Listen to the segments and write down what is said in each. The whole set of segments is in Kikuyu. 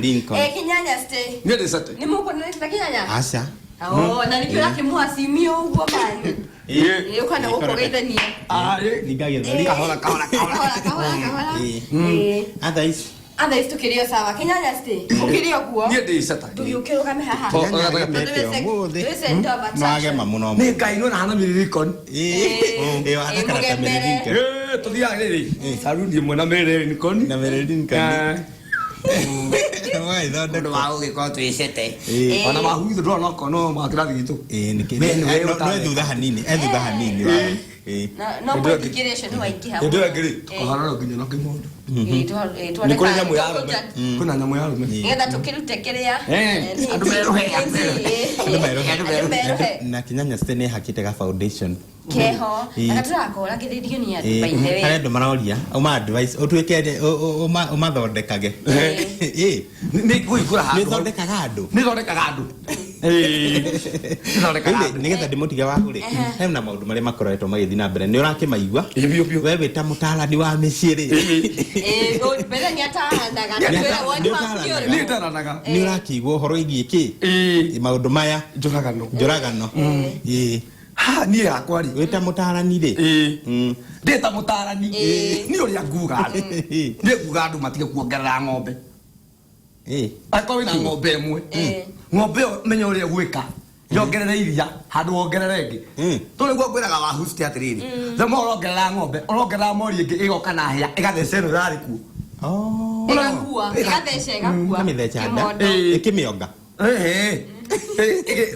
Lincoln. Eh, Kinyanya stay. Niĩ ndĩ cete. Nĩ mũkuonanĩte na Kinyanya? Aca. Oh, na nĩkĩo ũrakĩmũacimia ũguo mani. Ĩĩ. Ĩ, ũkana gũkũ geithania. Ah, ĩ. Ningagĩthori. Kahora, kahora, kahora. Kahora, kahora, kahora. Ĩĩ. Ĩĩ. Otherwise, Otherwise tũkĩrĩ o sawa. Kinyanya stay. Ũkĩrĩ o kuo. Niĩ ndĩ cete. Ndũgĩũkĩrũgame haha. Oh, Kinyanya oh, agemete Tondũ wĩ ũmũthĩ. wĩ center of attraction. Nĩwagema mũno. Nĩ Ngai no nahana Mary Lincoln. Ĩĩ. Ĩĩ, wathakara ta Mary Mũgemere. Lincoln. Ĩĩ, tũthiaga rĩrĩ. Saruni ĩmwe na Mary Lincoln. Na Mary Lincoln. Eh. Ũgagĩthondekwo. Ũndũ wa gũgĩkorwo twĩ cete. Ĩĩ. Ona mahu itũ ndũrona okorwo no ma kĩrathi gitũ. Ĩĩ, nĩkĩ- We nĩwe no- no ũtareka. ethutha hanini, ethutha hanini. Ĩĩ. Na no kwĩthikĩrĩria nĩ waingĩha. Hĩndĩ ĩyo ĩngĩ rĩ, tũkaharana nginya na kĩmondo. Ĩĩ, ĩĩ, Nĩ kũrĩ nyamũ ya tũka- arũme. Kwĩna nyamũ ya arũme. Nĩgetha tũkĩrute kĩrĩa. Eh, andũ meruhe, Ĩĩ. Andũ meruhe. Andũ meruhe. Na Kinyanya Stay nĩ ĩhakĩte ga foundation. Keho. Ĩĩ. Na tũrakoragĩrĩrio nĩ andũ Ĩĩ, by the way. harĩ andũ maroria ũma advice ũtuĩke ũmathondekage. Ĩĩ. Nĩ kũhingũra Nĩ handũ. ĩthondekaga andũ. Nĩ ĩthondekaga andũ. Ĩĩ. Nĩ ĩthondekaga Rĩu rĩ, andũ. nĩgetha ndĩmũtige wahu rĩ, hena maũndũ marĩa makoretwo magĩthiĩ na mbere nĩ ũrakĩmaigua. Ĩĩ, biũ, biũ. We wĩ ta mũtaarani wa mĩciĩ rĩ, Ĩĩ, mbere nĩ atahanaga. Nĩ Twĩra woni waku nĩ ũrĩkũ? Nĩ ĩtaranaga. nĩ ũrakĩigua ũhoro wĩgiĩ kĩ Ĩĩ. maũndũ maya Njũragano. njũragano. Ĩĩ. Ha, niĩ yakwa rĩ. Wĩ ta mũtaarani rĩ. Ĩĩ. Mm. Ndĩ ta mũtarani. Ĩĩ. Niĩ ũrĩa nguga rĩ. Niĩ nguga andũ matige kuongerera ng'ombe. Ĩĩ. Angĩkorwo wĩna ng'ombe ĩmwe. Ĩĩ. Ng'ombe ĩyo menya ũrĩa ũgwĩka. Yongerere iria handũ wongerere ĩngĩ. Mm. Tondũ nĩguo ngwĩraga wahucite atĩrĩrĩ. The more ũrongerera ng'ombe, ũrongerera mori ĩngĩ ĩgoka na hĩa ĩgatheca ĩno ĩrarĩ kuo. Oh. Ĩgakua. Ĩgatheca ĩgakua. Ĩkamĩtheca nda. Kĩmondo. Ĩĩ. Ĩkĩmĩonga. Ĩĩ.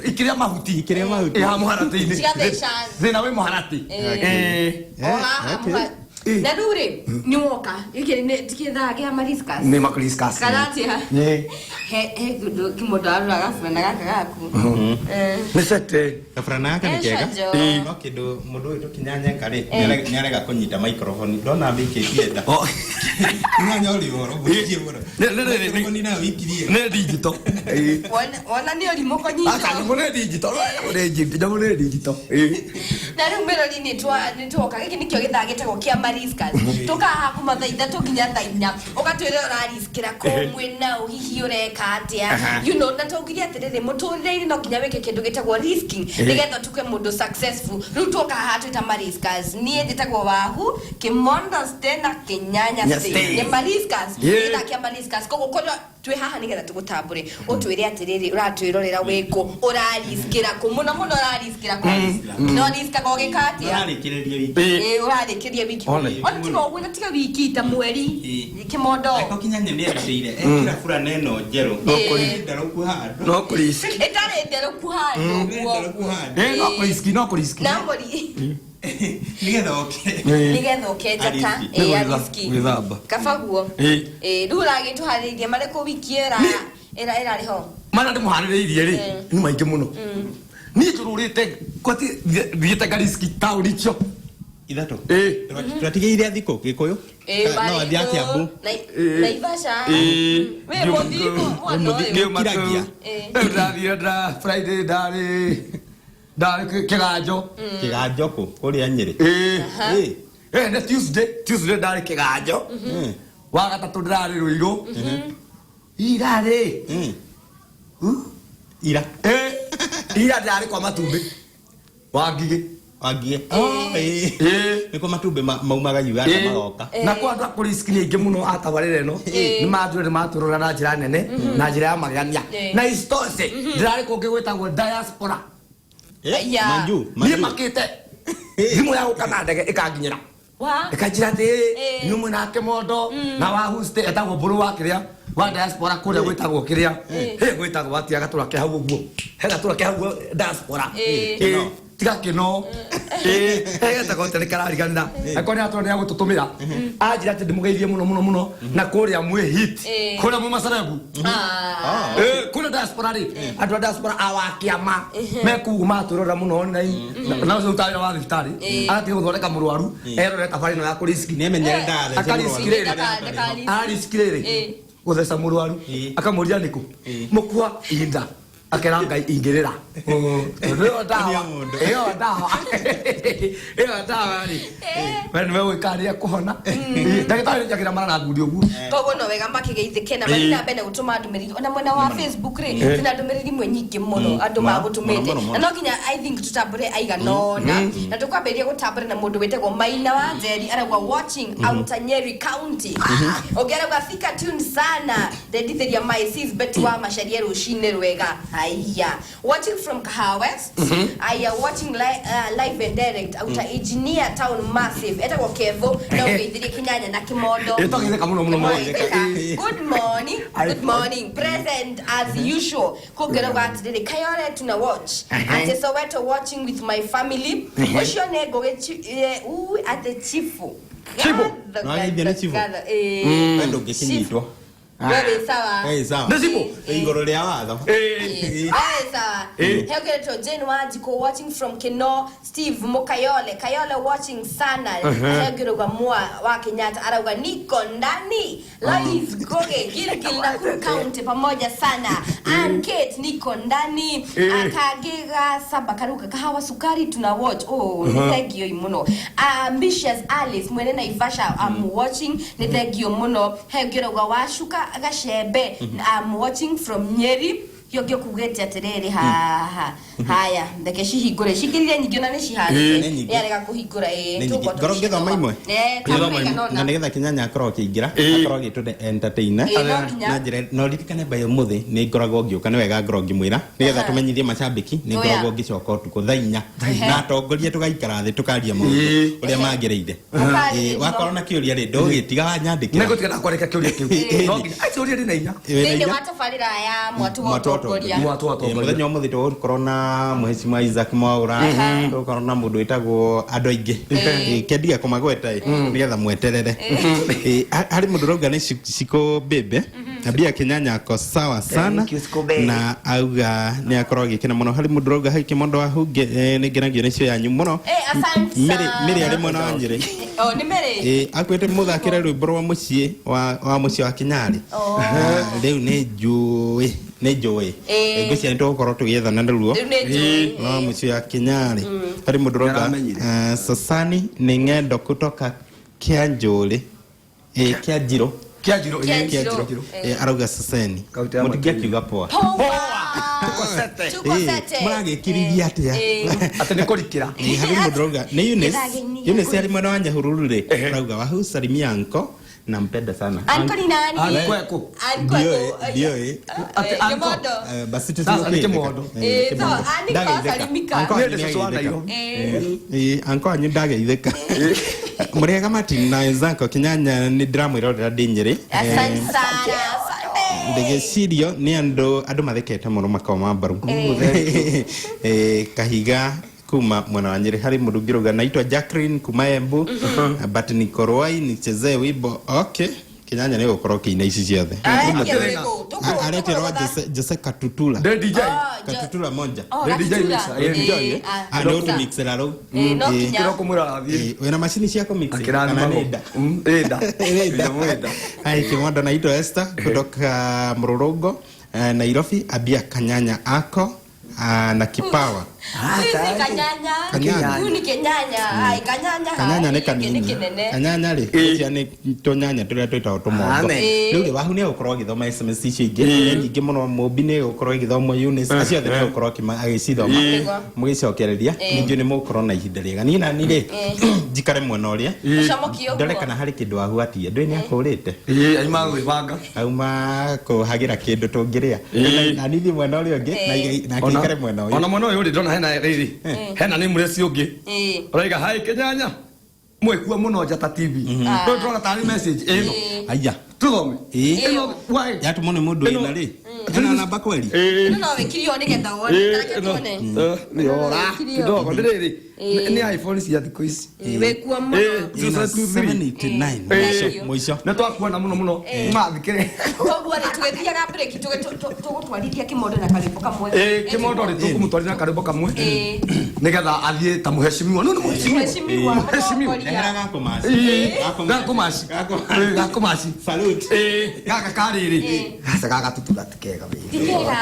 Ĩkĩrĩa mahuti. Ikĩrĩa mahuti. Ĩ haha mũharatĩ-inĩ. Cigatheca. Thĩna wĩ mũharatĩ. Ĩĩ. Ĩĩ. O haha Okay. mũha- Ĩĩ. Na rĩu rĩ, nĩ woka. Gĩkĩ nĩ ti gĩthaa kĩa mariskas. Nĩ mariskas. Kana atĩa? Ĩĩ. He he kĩndũ kĩmondo arora gaburana gaka gaku. Eh. Nĩ cete. Gaburana gaka nĩ kega. Ecajo. Ĩĩ. No kĩndũ mũndũ ũyũ tũkinyanyeka rĩ, nĩarega kũnyita microphone. Ndona amĩikĩtie nda. Oh. Kinyanya ũrĩ ũhoro mũingĩ mũno. Nĩ Microphone nayo wĩikirie. nĩ digital. Ĩĩ. Wona nĩ ũrimũ kũnyita. Aca nyamũ nĩ digital. Nyamũ nĩ digital. Nyamũ nĩ digital. Ĩĩ. Na rĩu mĩrori nĩ twoka gĩkĩ nĩkĩo gĩthaa gĩtagwo kĩa mariskas tũkaha kuma thaa 3 nginya thaa 4 ũgatwĩra ũrariskĩra kũ mwĩna ũ hihi ũreka atĩa, na twaugire atĩrĩrĩ mũtũrĩre-inĩ no nginya wĩke kĩndũ gĩtagwo risking nĩgetha ũtuĩke mũndũ successful. Rĩu twoka haha twĩta mariskas, niĩ njĩtagwo Wahu Kĩmondo Stay na Kĩnyanya Nya Stay Stay. nĩ mariskas. Yeah. Gĩthaa kĩa mariskas, koguo korwo twĩ haha nĩgetha tũgũtambũre ũtwĩre atĩrĩrĩ ũratwĩrorera wĩkũ, ũrariskĩra kũ, mũno mũno ũrariskĩra kũ, no riskaga ũgĩka atĩa? Ũrarĩkĩrĩria wiki. Ĩĩ. Ĩĩ, ũrarĩkĩria wiki. One. Ona tiga ũguo na tiga wiki ta mweri. Ĩĩ. Kĩmondo. Angĩkorwo Kinyanya nĩ erutĩire, ekĩra burana ĩno njerũ. No kũri- Nĩ ndarũku handũ. No kũriski. Ĩtarĩ nderũku handũ Nĩ ũguo. ndarũku handũ. Ĩĩ, no kũriski, no kũriski. Na mũri Nĩgetha oke. Nĩgetha ũke njata. Ariski. Ĩĩ, Nĩ ariski. gwĩthamba. Kaba guo. Ĩĩ. Ĩĩ, rĩu ũragĩtũharĩrĩria marĩkũ wiki ĩra ĩra ĩrarĩ ho? Mana ndĩmũharĩrĩirie rĩ, nĩ maingĩ mũno. Niĩ njũrũrĩte kwati thiĩte ngariski taũni icio. Ithatũ. Ĩĩ. Twatigĩire thikũ Gĩkũyũ. Ĩĩ, No athiĩ Marĩtũ, Kiambu. Naivasha. Ĩĩ. Wĩ mũthii mwana ũyũ. Ngiuma Kiragia. Ĩĩ. Rĩu ndathire Friday ndarĩ Kĩganjo. Kĩganjo kũ? Kũrĩa Nyĩrĩ. Ĩĩ. Ĩĩ. Ĩĩ, nĩ Tuesday, Tuesday ndarĩ Kĩganjo. Wagatatũ ndĩrarĩ Rũirũ. Irarĩ. Ira. Ĩĩ. Ira ndĩrarĩ kwa matumbĩ. Wa ngigĩ. Wangie. Oh, ĩĩ. Ĩĩ. Nĩkuo matumbĩ maumaga Uganda Ĩĩ. magoka. Na kwa andũ a kũriski nĩ aingĩ mũno a tabarĩra ĩno nĩ matwĩra nĩ matwĩrora na njĩra nene na njĩra ya magegania, na isitoshe ndĩrarĩ kũngĩ gwĩtagwo diaspora. Eh, Ya. Manju, Niĩ Manju. makĩte thimũ ya gũka na ndege ĩkanginyĩra, Wa? ĩkanjĩra atĩ Ĩĩ. nĩ ũmwe nake mondo na wa host etagwo Mbũrũ wa kĩrĩa wa diaspora kũrĩa gwĩtagwo kĩrĩa ĩ gwĩtagwo atĩa gatũra ke hau ũguo, he gatũra ke hau ũguo diaspora. Ĩĩ. Ĩĩ, tiga kĩno ĩ getagwo atĩa nĩ karariganĩra angĩkorwo nĩ atũra nĩ agũtũtũmĩra anjĩra atĩ ndĩmũgeithie mũno mũno mũno na kũrĩa mwĩ hit Ĩĩ. kũrĩa mwĩ macerebu. Ah. Oh. Eh, kũrĩa diaspora rĩ, andũ a diaspora a wa kĩama mekuu matwĩrora mũno na na ũcio ũtarĩ wa thibitarĩ agatiga gũthondeka mũrwaru erore tabarĩ ĩno ya kũriski. Nĩamenyere ndathece Akariski mũrwaru. rĩrĩ. Ndakariski. Ariski rĩrĩ Ĩĩ. gũtheca mũrwaru Ĩĩ. akamũria nĩkũ Ĩĩ. mũkua inda. Akera Ngai ingĩrĩra. Ĩyo ndawa. Ĩyo ndawa. Ĩyo ndawa rĩ. We nĩwe ũĩ kana nĩekũhona. Ndagĩtarĩ njakĩra mara na ngundi ũguo. Koguo no wega makĩgeithĩke na mathiĩ na mbere gũtũma ndũmĩrĩri ona mwena wa Facebook rĩ, twĩna ndũmĩrĩri imwe nyingĩ mũno andũ magũtũmĩte. Mũno, mũno, na no nginya I think tũtambũre aigana ũna, na tũkwambĩrĩria gũtambũra na mũndũ wĩtagwo Maina wa Njeri, arauga watching outer Nyeri County. Ũngĩ arauga Thika tune sana, ndendithĩria my sis Betty wa Macharia rũcinĩ rwega. Haya, watching from Kahawa West. Aya, watching live and direct outer Engineer Town Massive, etagwo Kevo, na ũgeithirie Kinyanya na Kimondo. Ĩ, twageithĩka mũno, mũno, mũno. Mũgeithĩka. Good morning, good morning, present as usual. Kũngĩrauga atĩrĩrĩ, Kayore tuna watch, atĩ Soweto watching with my family. Ũcio nĩ Ngũgĩ atĩ chifu. Chifu. Gatho, No, ageithio nĩ chifu. gatho, ĩ. We ndũngĩkinyitwo. We wĩ sawa. We wĩ sawa. Nĩ chifu? Wĩ igũrũ rĩa watho. Ĩ. We wĩ sawa. Heongeretwo Jane Wanjikũ watching from Kino, Steve Mukayole, Kayole watching sana. Heongererwa Mwa wa Kenyatta arauga niko ndani. Lois Goge, Gilgil, Nakuru County pamoja sana. Ann Kate niko ndani. Akagega saba karuka kahawa sukari tuna watch. Oh, nĩ thengio mũno. Ambitious Alice mwene Naivasha, I'm watching, nĩ thengio mũno. Heongererwa Wacuka Gacembe, I'm watching from Nyeri. Kĩo kugĩte atĩrĩrĩ, haha haya, reke cihingũre cingĩrire nyingĩ ona nĩ ciharĩte. Nĩ nyingĩ. Nĩ arega kũhingũra ĩ. Nĩ nyingĩ. Ngorwo ngĩthoma imwe? Tambũra igana Na ũna. nĩgetha Kinyanya akorwo akĩingĩra, akorwo agĩtũ entertain. Ĩ, no nginya. Na njĩra na ũririkane by ũmũthĩ nĩ ngoragwo ngĩũka, nĩ wega ngorwo ngĩmwĩra nĩgetha tũmenyithie macambĩki nĩ ngoragwo ngĩcoka ũtukũ thaa 4 na atongoria tũgaikara thĩ tũkaria maũndũ ũrĩa magĩrĩire. Mũkarĩrĩria. Ĩ, wakorwo na kĩũria rĩ, ndũgĩtiga wanyandĩkĩra. Nĩngũtiga na kwandĩka kĩũria kĩu. No nginya. Ai, kĩũria ndĩ na inya. Thĩinĩ wa tabarĩra ya Mwatũ wa Mwatũ wa Ũtongoria. Mwatũ wa Ũtongoria. Mũthenya wa ũmũthĩ tũgũkorwo na Mheshimiwa Isaac Mwaura, tũgũkorwo na mũndũ wĩtagwo andũ aingĩ. Kĩendiga kũmagweta ĩ, nĩgetha mweterere. Harĩ mũndũ ũrauga nĩ Shiko Bebe, ambia Kinyanya ako sawa sana. Thank you, Shiko Bebe. Na auga nĩ akorwo agĩkena mũno. Harĩ mũndũ ũrauga hai Kĩmondo wa Hunge, nĩ ngenagio nĩ cio yanyu mũno. Eh, asante sana. Mĩrĩ arĩ mwena wa Nyĩrĩ. Oh, nĩ Mary. Akwĩte mũthakĩre rwĩmbo rwa mũciĩ wa mũciĩ wa Kinyarĩ. Oh. Rĩu nĩ njũĩ, nĩ njũĩ. Ngwĩciria nĩ tũgũkorwo tũgĩethana naruo. Rĩu nĩ njũĩ. No mũciĩ wa Kinyarĩ. Harĩ mũndũ ũrauga, Nĩaramenyire. Sasani nĩ ng'endo kutoka Kĩanjũrĩ. Kĩanjirũ. Kĩanjirũ, Kĩanjirũ. Kĩanjirũ. Arauga Saseni. Kaunti ya Mũtingĩakiuga poa. Poa. Tuko sete. Tuko sete. Mũragĩkiriria atĩa? Atĩ nĩ kũrikĩra. Harĩ mũndũ ũrauga nĩ Eunice. Kĩragenia. Eunice arĩ mwena wa Nyahururu rĩ, arauga wahu salimia anko, nampenda sana. Anko ni nani? Anko eko. Anko eko. Ndiũĩ. Atĩ anko. Kĩmondo. Basi Sasa nĩ kĩmondo. So, aniko salimika. Anko Niĩ wanyu ndĩ cũcũ wa nĩageithĩka. Nairobi. Anko wanyu ndageithĩka. Mũrĩega Martin na wenzako Kinyanya, nĩ ndĩramwĩrorera ndĩ Nyĩrĩ. Asante sana. Asante. Ndĩgĩcirio nĩ andũ mathekete mũno makoma mbaru. Kahiga kuma mwena wa Nyĩrĩ. Harĩ mũndũ ũngĩ ũrauga naitwa Jacqueline kuma Embu, but niko Ruai, nichezee wimbo. Okay, Kinyanya nĩ gũkorwo ũkĩina ici ciothe. Aretia ũrĩkũ? Aretia rwa Jose Katutula. Ndĩ DJ. Oh, Katutula moja. Oh, Ndĩ DJ Katutula. mixer, ĩ, DJ, eh? Ah, Ah, nĩ ũtũmixera rĩu. No nginya. Kĩroko mwĩra athiĩ. Wĩna macini cia kũmix kana Akĩrathimagwo. nĩ nda? Ĩ nda. Ĩ nda. Ĩ nda. Hai Kimondo, naitwa Esther kutoka Mrorongo, Nairobi, abia Kanyanya ako na kipawa. Huyu si Kanyanya. Kanyanya. Huyu ni Kenyanya. Ai, Kanyanya. Kanyanya nĩ Hai, kanini. nĩ kĩnene. Kanyanya rĩ, gũcia nĩ tũnyanya tũrĩa twĩtagwo tũmongo. Amen. Rĩu rĩ, Wahu nĩ egũkorwo agĩthoma SMS icio ingĩ nĩ nyingĩ mũno, Mũmbi nĩ egũkorwo agĩthoma, Eunice, acio othe nĩ egũkorwo agĩcithoma. Nĩguo. Mũgĩcokereria ningĩ nĩ mũgũkorwo na ihinda rĩega. Niĩ nani rĩ, njikare mwena ũrĩa Ũcomokie ũguo. ndore kana harĩ kĩndũ Wahu atia. Ndũĩ nĩ akũrĩte. Ĩ, aima gwĩbanga. Auma kũhagĩra kĩndũ tũngĩrĩa. Na niĩ thiĩ mwena ũrĩa ũngĩ na akĩikare mwena ũyũ. Ona mwena ũyũ rĩ, ndona hena rĩrĩ. Hena nĩ mũreci ũngĩ. Ũraiga hai Kĩnyanya. Mwĩkua mũno Njata TV. No ndĩrona tarĩ message ĩno. Aya. Tuthome. Ĩ. Ĩno why? Yatũmwo nĩ mũndũ Ĩno- wĩna rĩ. Hena namba kweli? Ĩ. Ĩno no wĩkire o nĩgetha wone. Reke tuone. Nĩ ora Wĩkire o. kidogo nĩ rĩrĩ. Nĩ iPhone cia thikũ ici. Wĩkuo mũno. Ina 023. 789. Thank you. Mũico. Nĩ twakuona mũno mũno. Mathikĩrĩ. Koguo rĩ, tũgĩthiaga break, tũgũtwarithia kĩmondo na karwĩmbo kamwe. Kĩmondo rĩ, tũkũmũtwarithia na karwĩmbo kamwe. Nĩgetha athiĩ ta mũheshimiwa. No nĩ mũheshimiwa. Mũheshimiwa, Mũheshimiwa. mũtongoria. Nehera gakũmaci. Gakũmaci. Gakũmaci. Gakũmaci. Salute. Gaka karĩrĩ. Gaca gaka tutura ti kega wĩ. Ti kega.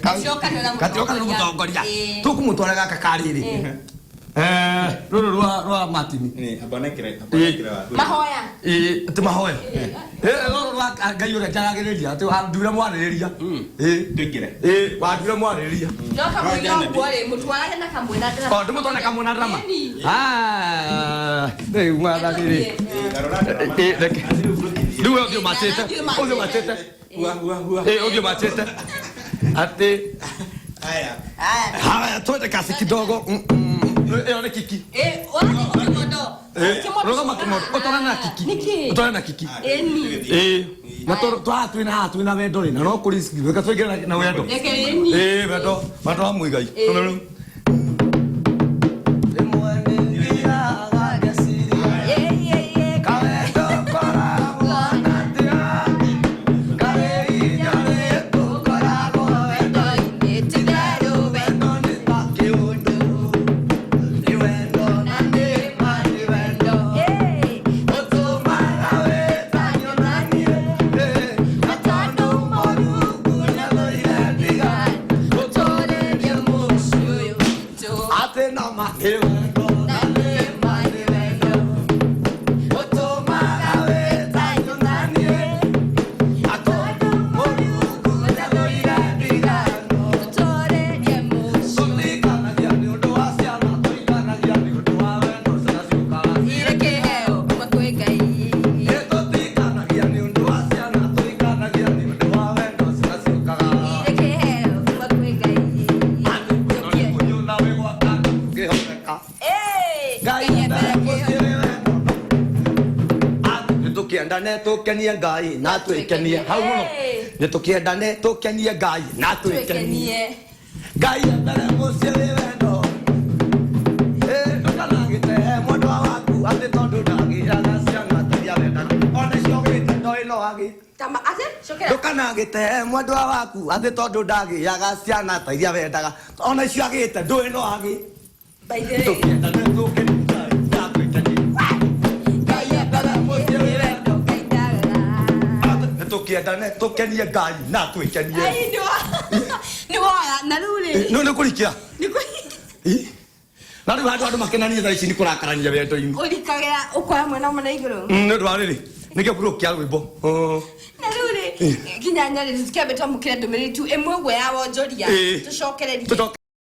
Gatirokanĩra Gatirokanĩra mũtongoria. Ĩĩ. Tũkũmũtwara gaka karĩrĩ. Rũrũ rwa Martin. Ĩ, abonekere abonekere waku. Mahoya. Ĩĩ, ti mahoya. Rũrũ rwa Ngai ũrĩa njaragĩrĩria, atĩ wanduire mwarĩrĩria. Tũingĩre. Wanduire mwarĩrĩria. No kamwe Janet. ũguo rĩ, mũtwarage na kamwe na drama. O, ndĩmũtware na kamwe na drama. Ĩni. Ah, rĩu mwathani rĩ. Garũra drama. Reke. Rĩu we ũthiĩ ũmacĩte. Ũthiĩ ũmacĩte. Hua, hua, hua. Ũthiĩ ũmacĩte. Atĩ Aya. Aya. haya twende kasi kidogo. Ĩyo nĩ kiki. Wathiĩ kĩmondo. Kĩmondo Rũgama kĩmondo. Ũtwarane na kiki. Nĩkĩ? Ũtwarane na kiki. Ĩni. Na twaha twĩna haha twĩna wendo rĩ, na no kũrĩ reke tũingĩre na wendo. Reke ĩni. Wendo, wendo wa Mũigai. Ĩĩ. Rĩmwe nĩ thiaga ngeciria Ĩ, ĩ, ĩ. kawendo koragwo atĩa, karĩ inya rĩkũ koragwo Wendo-inĩ ti therũ wendo. wendo nĩ ta kĩũndũ, nĩ wendo na nĩ ma nĩ wendo. Ĩ. Ũtũmaga wĩtanio na niĩ, na tondũ Mũrungu nĩathũire ndigano, Ũtũũrĩrie mũciĩ ũyũ witũ. atĩ no ma nĩ wendo na nĩ ma nĩ wendo. Ũtũmaga wĩtanio na niĩ, na tondũ Mũrungu nĩathũire ndigano. Ũtũũrĩrie mũciĩ. Tũtikanagia nĩ ũndũ wa ciana, tũikanagia nĩ ũndũ wa wendo, ciana ciũkaga. Irĩ kĩheo kuma kwĩ Ngai. Ĩ, tũtikanagia nĩ ũndũ wa ciana, tũikanagia nĩ ũndũ wa wendo, ciana ciũkaga. Irĩ kĩheo kuma kwĩ Ngai. Ĩ, Ngai embere kĩheo. Nĩtũkĩendane tũkenie Ngai na twĩkenie hau mũno. Nĩtũkĩendane tũkenie Ngai na twĩkenie. Twĩkenie. Ngai embere mũciĩ wĩ wendo. Ndũkanagĩte mwendwa waku atĩ tondũ ndagĩaga ciana ta iria wendaga. Ona icio ũgĩte ndoĩ no agĩe. Tama, atĩ, cokera. Ndũkanagĩte mwendwa waku atĩ tondũ ndagĩaga ciana ta iria wendaga. Ona icio agĩte ndũĩ no agĩe. By the way. Tũkĩendane tũkenie Ngai na twĩkenie. Ngai embere mũciĩ wĩ wendo, Ngai ndagaga. Nĩtũkĩendane tũkenie Ngai na twĩkenie. Ai, nĩ woya na rĩu rĩ No nĩ kũrikia. nĩ Na rĩu handũ andũ makenanie thaa ici nĩ kũrakarania wendo-inĩ. ũrikagĩra ũkoya mwena ũmwe na igũrũ. Nĩ ũndũ wa rĩrĩ nĩkĩo kĩro kĩa rwĩmbo. Na rĩu rĩ nginya nyarĩrĩ tũkĩambe twamũkĩre ndũmĩrĩri tu ĩmwe ũguo ya wonjoria Ĩ. tũcokererie. Tũcoke.